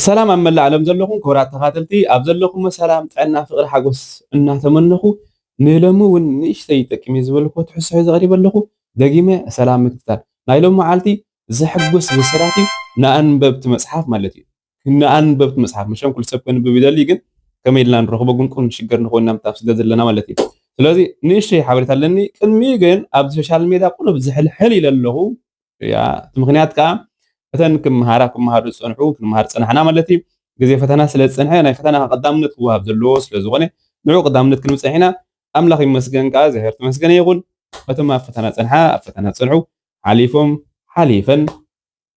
ሰላም ኣብ መላእ ዓለም ዘለኹም ክቡራት ተኻተልቲ፣ ኣብ ዘለኹም ሰላም፣ ጥዕና፣ ፍቕሪ፣ ሓጎስ እናተመነኹ፣ ንሎሚ እውን ንእሽተይ ይጠቅም እዩ ዝበልኩ ትሕዝቶ ሒዘ ቀሪበ ኣለኹ። ደጊመ ሰላም ምክትታል። ናይ ሎሚ መዓልቲ ዘሕጉስ ብስራት እዩ፣ ንኣንበብቲ መጽሓፍ ማለት እዩ። ንኣንበብቲ መጽሓፍ፣ መሸም ኩሉ ሰብ ከንብብ ይደሊ፣ ግን ከመይ ኢልና ንረኽቦ ግን ቁም ሽግር ንኾንና ምታፍ ስለ ዘለና ማለት እዩ። ስለዚ ንእሽተይ ሓበሬታ ኣለኒ። ቅድሚ ግን ኣብዚ ሶሻል ሜድያ ቁሩብ ዝሕልሕል ኢለ ኣለኹ። ያ፣ እቲ ምኽንያት ከኣ እተን ክመሃራ፣ ክመሃሩ ዝጸንሑ፣ ክንመሃር ጸናሕና ማለት እዩ። ግዜ ፈተና ስለ ዝጸንሐ፣ ናይ ፈተና ቀዳምነት ክወሃብ ዘለዎ ስለ ዝኾነ፣ ንዑ ቀዳምነት ክንብ ጸኒሕና። ኣምላኽ ይመስገን ከኣ፣ እግዚኣብሔር ተመስገነ ይኹን። እቶም ኣብ ፈተና ጸንሓ፣ ኣብ ፈተና ጸንሑ፣ ሓሊፎም፣ ሓሊፈን፣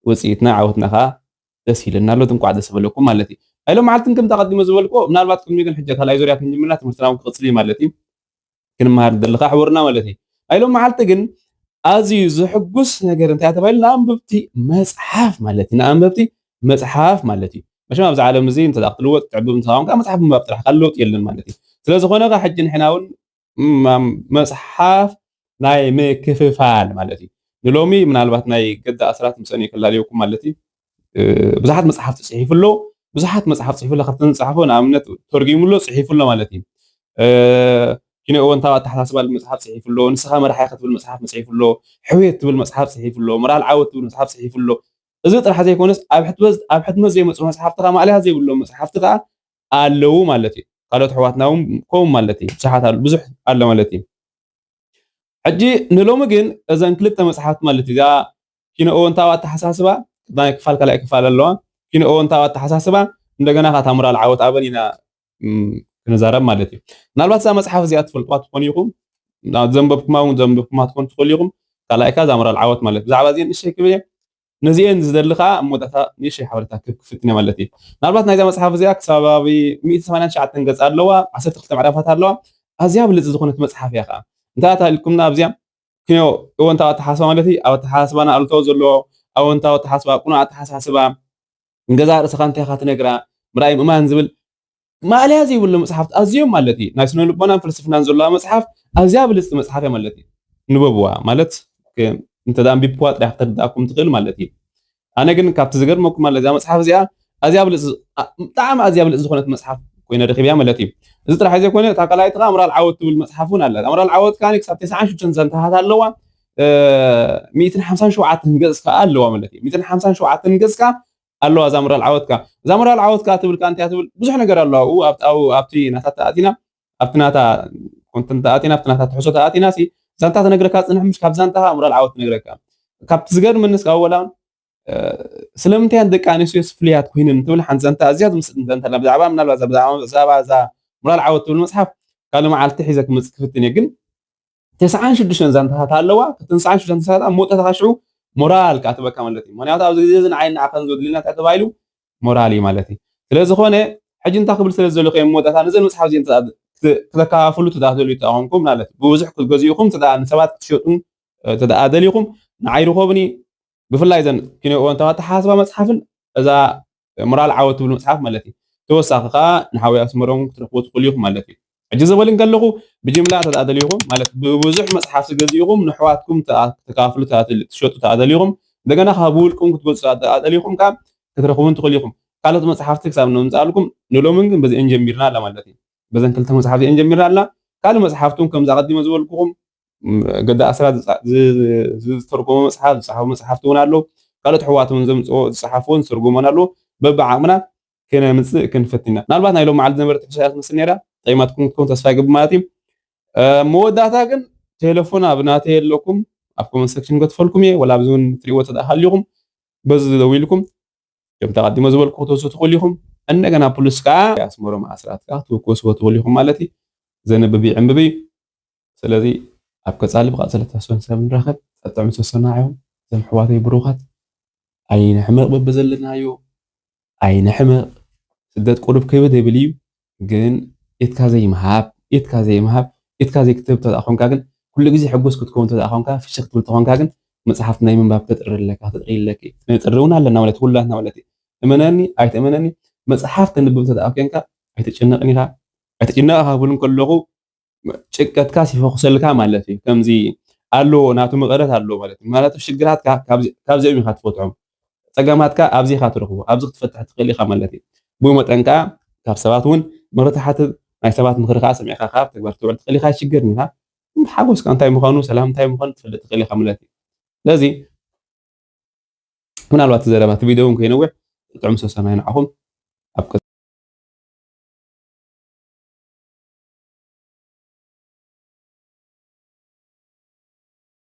ውጽኢትና፣ ዓወትና ከኣ ደስ ኢልና ኣሎ። እንቋዕ ደስ በለኩም ማለት እዩ። ናይ ሎም መዓልትን ከምቲ ኣቐዲመ ዝበልኩዎ፣ ምናልባት ቅድሚ ግን ሕጂ ካልኣይ ዙርያ ክንጅምርና ትምህርትና እውን ክቕጽል እዩ ማለት እዩ። ክንመሃር ንደሊ ከኣ ሕቡርና ማለት እዩ። ናይ ሎም መዓልቲ ግን ኣዝዩ ዘሕጉስ ነገር እንታይ ተባሂሉ? ንኣንበብቲ መጽሓፍ ማለት እዩ። ንኣንበብቲ መጽሓፍ ማለት እዩ። መቸም ኣብዚ ዓለም እዚ እንተ ደኣ ክትልወጥ፣ ክትዕብብ እንተ ደኣ ኮንካ፣ መጽሓፍ ምንባብ ጥራሕ፣ ካልእ ለውጢ የለን ማለት እዩ። ስለ ዝኾነ ከኣ ሕጂ ንሕና እውን ም-፣ መጽሓፍ ናይ ምክፍፋል ማለት እዩ። ንሎሚ ምናልባት ናይ ገዳ ኣስራት ምሰን ከላልየኩም ማለት እዩ። እ፣ ብዙሓት መጽሓፍቲ ጽሒፉ ኣሎ። ብዙሓት መጽሓፍ ጽሒፉ ኣሎ። ካብተን ዝጸሓፎ ንኣብነት ተርጒሙ ኣሎ፣ ጽሒፉ ኣሎ ማለት እዩ። እ፣ ኪነ እወንታዊ ኣተሓሳስባ ዝብል መጽሓፍ ጽሒፉ ኣሎ። ንስኻ መራሒ ኢኻ ትብል መጽሓፍ ጽሒፉ ኣሎ። ሕውየት ትብል መጽሓፍ ጽሒፉ ኣሎ። ሞራል ዓወት ትብል መጽሓፍ ጽሒፉ ኣሎ። እዚ ጥራሕ ዘይኮነስ ኣብ ሕትመት፣ ኣብ ሕትመት ዘይመጽኡ መጽሓፍቲ ከኣ ማእለያ ዘይብሎም መጽሓፍቲ ከኣ ኣለዉ ማለት እዩ። ካልኦት ኣሕዋትና እውን ከምኡ ማለት እዩ። ብዙሓት ኣሉ፣ ብዙሕ ኣሎ ማለት እዩ። ሕጂ ንሎሚ ግን እዘን ክልተ መጽሓፍቲ ማለት እዩ። እዛ ኪነ እወንታዊ ኣተሓሳስባ፣ ናይ ክፋል ካልኣይ ክፋል ኣለዋ። ኪነ እወንታዊ ኣተሓሳስባ፣ እንደገና ከኣ እታ ሞራል ዓወት ኣበን ኢና፣ እም፣ ክንዛረብ ማለት እዩ። ምናልባት እዛ መጽሓፍ እዚኣ ትፈልጥዋ ትኾኑ ኢኹም። ናብ ዘንበብኩማ እውን ዘንበብኩማ ትኾኑ ትኽእሉ ኢኹም። ካልኣይ ከኣ እዛ ሞራል ዓወት ማለት እዩ። ብዛዕባ እዚአን ንእሽተይ ክብል እየ። ነዚአን ዝደሊ ከኣ ኣብ መወዳእታ ንእሽተይ ሓበሬታ ክብ ክፍትን እየ ማለት እዩ። ምናልባት ናይዛ መጽሓፍ እዚኣ ክሳብ ኣብ ሚእቲ ሰማንያን ትሽዓተን ገጽ ኣለዋ፣ ዓሰርተ ክልተ ምዕራፋት ኣለዋ። ኣዝያ ብልጽቲ ዝኾነት መጽሓፍ እያ ከኣ። እንታይ እያ ኢልኩምና ኣብዚኣ? ኪነ እወንታዊ ኣተሓሳስባ ማለት እዩ። ኣብ ኣተሓሳስባና ኣሉታዊ ዘሎ ኣወንታዊ ኣተሓሳስባ፣ ቅኑዕ ኣተሓሳስባ፣ ንገዛእ ርእስኻ እንታይ ኢኻ ትነግራ፣ ምርኣይ ምእማን ዝብል ማእለያ ዘይብሉ መጽሓፍቲ ኣዝዮም ማለት እዩ። ናይ ስነ ልቦናን ፍልስፍናን ዘለዋ መጽሓፍ ኣዝያ ብልጽቲ መጽሓፍ እያ ማለት እዩ። ንበብዋ ማለት ከ-፣ እንተ ደኣ ኣንቢብክዋ ጥራሕ ከተርድኣኩም ትኽእል ማለት እዩ። ኣነ ግን ካብቲ ዝገርመኩም ማለት እዛ መጽሓፍ እዚኣ ኣዝያ ብልጽ-፣ ኣ-፣ ብጣዕሚ ኣዝያ ብልጽ ዝኾነት መጽሓፍ ኮይነ ረኺበያ ማለት እዩ። እዚ ጥራሕ ዘይኮነ እታ ካልኣይቲ ከኣ ሞራል ዓወት ትብል መጽሓፍ እውን ኣላ። እታ ሞራል ዓወት ከኣ ክሳብ ተስዓን ሽዱሽተን ዛንታታት ኣለዋ። እ፣ ሚእትን ሓምሳን ሸውዓተን ገጽ ከኣ ኣለዋ ማለት እዩ። ሚእትን ሓምሳን ሸውዓተን ገጽ ከኣ ኣለዋ እዛ ሞራል ዓወት ከኣ። እዛ ሞራል ዓወት ከኣ ትብል ከኣ እንታይ እያ ትብል? ብዙሕ ነገር ኣለዋ ኣብኡ፣ ኣብ-፣ ኣብኡ፣ ኣብቲ ናታ ተኣቲና፣ ኣብቲ ናታ ኮንተንት ተኣቲና፣ ኣብቲ ናታ ትሕዝቶ ተኣቲና ሲ ዛንታ ትነግረካ ትጽንሕ፣ ምሽ ካብ ዛንታ ከኣ ሞራል ዓወት ትነግረካ። ካብቲ ዝገርመኒ እስከ ኣወላ እ፣ ስለምንታይ እየን ደቂ ኣንስትዮስ ፍሉያት ኮይነን ትብል ሓንቲ ዛንታ ኣዝያ ዝምስጥን ዛንታ ኣላ። ብዛዕባ ምናልባት እዛ፣ ብዛዕባ፣ ብዛዕባ እዛ ሞራል ዓወት ትብል መጽሓፍ ካልእ መዓልቲ ሒዘ ክመጽእ ክፍትን እየ። ግን ተስዓን ሽዱሽተን ዛንታታት ኣለዋ። እተን ተስዓን ሽዱሽተን ዛንታታት ኣብ መወዳእታ ከኣ ሽዑ ሞራል ከኣ ትበካ ማለት እዩ። ምኽንያቱ ኣብዚ ግዜ እዚ ንዓይን ንዓኸን ዘድልየና እንታይ ተባሂሉ? ሞራል እዩ ማለት እዩ። ስለ ዝኾነ ሕጂ እንታይ ክብል ስለ ዝደለኹ እየ መወዳእታ ነዘን መጽሓፍ እዚአን ክተ-፣ ክተ-፣ ክተከፋፍሉ እንተ ደኣ ትደልዩ እንተ ደኣ ኮንኩም ማለት እዩ። ብብዙሕ ክትገዝኡ ኢኹም እንተ ደኣ ንሰባት ክትሸጡ እንተ ደኣ ደሊኹም ንዓይ ርኸቡኒ። ብፍላይ እዘን ኪነ እወንታዊ ኣተሓሳስባ መጽሓፍን እዛ ሞራል ዓወት ትብል መጽሓፍ ማለት እዩ። ተወሳኺ ከኣ ንሓወይ ኣስመሮም ክትረኽቡ ትኽእሉ ኢኹም ማለት እዩ። ሕጂ ዘበል እንከለኹ ብጅምላ እንተ ደኣ ደሊኹም ማለት ብብዙሕ መጽሓፍቲ ገዚእኹም ንኣሕዋትኩም ተኣ-፣ ተካፍሉ፣ ተኣ-፣ ትሸጡ ተኣ ደሊኹም፣ እንደገና ካብ ብውልቅኩም ክትገዝኡ ተኣ ደሊኹም ከኣ ክትረኽቡን ትኽእሉ ኢኹም። ካልኦት መጽሓፍቲ ክሳብ ነምጽኣልኩም ንሎምን ግን በዚአን ጀሚርና ኣላ ማለት እዩ። በዘን ክልተ መጽሓፍ እዚአን ጀሚርና ኣላ። ካልእ መጽሓፍቲ እውን ከምዚ ኣቐዲመ ዝበልኩኹም ም-፣ ገዳ ኣስራት ዝጻ-፣ ዝ-፣ ዝ-፣ ዝተርጎመ መጽሓፍ፣ ዝጸሓፉ መጽሓፍቲ እውን ኣለዉ። ካልኦት ኣሕዋት እውን ዘምጽኦ፣ ዝጸሓፉዎን ዝተርጎሞን ኣለዉ። በብዓቕምና ከነምጽእ ክንፈትን ኢና። ምናልባት ናይ ሎም መዓልቲ ዝነበረት ሕቶ እያ ትመስል ነይራ። ጠቒማትኩም ክትከውን ተስፋ ይገብር ማለት እዩ። እ፣ መወዳእታ ግን ቴሌፎን ኣብ ናተይ ኣለኩም፣ ኣብ ኮመንት ሴክሽን ከትፈልኩም እየ፣ ወላ ኣብዚ እውን ትሪእዎ ተደኣ ሃሊኹም፣ በዚ ደዊልኩም ከምቲ ኣቐዲመ ዝበልኩ ክትወስዱ ትኽእሉ ኢኹም። እንደገና ፕሉስ ከኣ ኣስመሮም ኣስራት ከኣ ክትወስዎ ትኽእሉ ኢኹም ማለት እዩ። ዘንብብ ይዕንብብ እዩ። ስለዚ ኣብ ቀጻሊ ብቐጻሊ ተስፋን ሰላም ንራኸብ። ጸጥዕም ሰሰና እዮም። እዞም ኣሕዋተይ ብሩኻት፣ ኣይንሕመቕ በብዘለናዮ፣ ኣይንሕመቕ። ስደት ቁሩብ ክብድ ይብል እዩ፣ ግን ኢድካ ዘይምሃብ፣ ኢድካ ዘይምሃብ፣ ኢድካ ዘይክትህብ እንተ ደኣ ኾንካ ግን፣ ኩሉ ግዜ ሕጉስ ክትከውን እንተ ደኣ ኾንካ፣ ፍሽኽ ትብል እንተ ኾንካ ግን፣ መጽሓፍ ናይ ምንባብ ተጥሪ ኣለካ፣ ተጥሪ ኣለኪ። ነጥሪ እውን ኣለና ማለት ኩላትና ማለት እዩ። እመነኒ ኣይትእመነኒ፣ መጽሓፍ ተንብብ እንተ ደኣ ኴንካ ኣይትጭነቕን ኢኻ። ኣይትጭነቕ ኢኻ ክብል እንከለኹ፣ ጭንቀትካ ይፈኹሰልካ ማለት እዩ። ከምዚ ኣሎ፣ ናቱ መቐረት ኣሎ ማለት እዩ። ማለት ሽግራትካ ካብዚ-፣ ካብዚኦም ኢኻ ትፈትሖም። ጸገማትካ ኣብዚ ኢኻ ትረኽቦ፣ ኣብዚ ክትፈትሕ ትኽእል ኢኻ ማለት እዩ። ብኡ መጠን ከኣ ካብ ሰባት እውን ምኽሪ ትሓትት፣ ናይ ሰባት ምኽሪ ከኣ ሰሚዕካ ካብ ተግባር ትውዕል ትኽእል ኢኻ። ኣይሽግርን ኢኻ። ሓጎስካ እንታይ ምዃኑ፣ ሰላም እንታይ ምዃኑ ትፈልጥ ትኽእል ኢኻ ማለት እዩ። ስለዚ ምናልባት እቲ ዘረባ እቲ ቪድዮ እውን ከይነውሕ ጥዑም ሰሰናይ ንዓኹም ኣብ